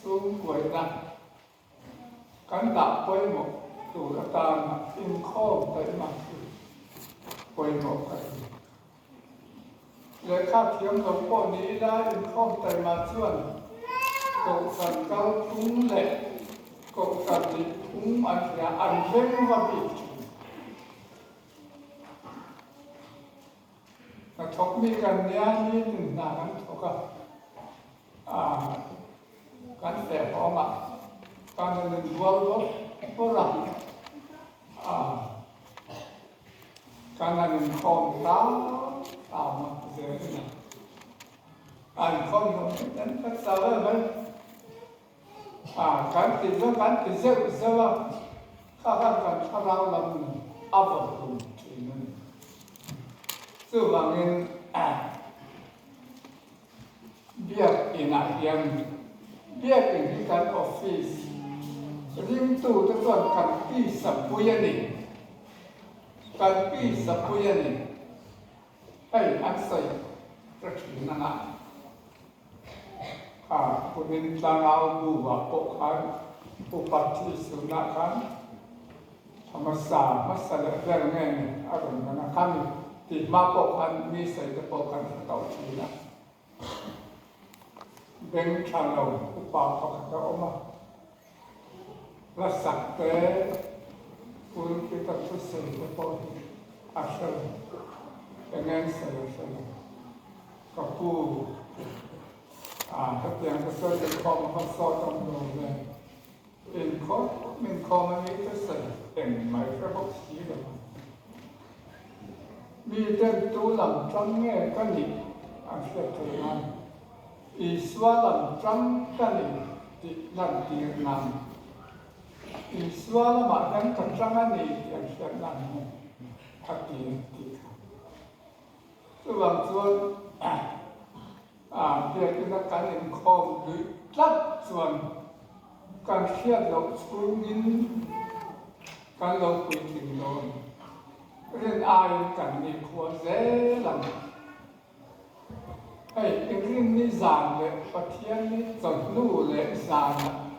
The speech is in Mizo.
Chhungkuaina kan dah pawimawh tur atana inkhawm taihmak hi pawimawh ka ti. Lehkha thiam lo pawh ni ila inkhawm taihmah chuan kohhran kalphung leh kohhran nihphung an hria an veng va bik thin. Hnathawk mi kan nia nitin hna kan thawk a. Kan fehawm a, kan han inbual bawk bawrh a, kan han inkhawm tau tau a zel in a, a inkhawm hlawm em em khat chau em mai. Kan ti zawk kan ti zeuh zeuh a, kha khan kan thlarau lam nun a vaw hlum thin a ni. Chuvangin Biak inah hian Biak in hi kan office ringtute chuan kan pisa pui a ni, kan pisa pui a ni. Hei an sawi ta thin ang a, kha kumin tlangau bu ah pawh khan upa thi sunah khan hmasa hmasa leh ber nge ni a rawn lang a, khami tih hma pawh khan mi sawi te pawh kan hre tawh thin a. Beng tha lo upa pakhat a awm a, hla sak te, pulpit a thusawi te pawh hi a hre lo, eng eng sawi a hre lo. Ka pu, ah hetiang te sawi inkhawm a va sawt awm lo ve, inkhawm inkhawm a nih te sawi engmah i hre bawk si lo a. Miten tu lam tang nge ka nih an hriat theih nan Isua lam tang ka ni tih lantir nan Isua lamah hian ka tang a ni tih an hriat nan nge a ti tih kha. Chuvang chuan biakina kan inkhawm luih tlat chuan kan hriat loh chhungin kan lo puitling dawn. Rin aiin kan nikhua zel ang. Hei, Inrinni zan leh Pathianni chawhnu leh zanah.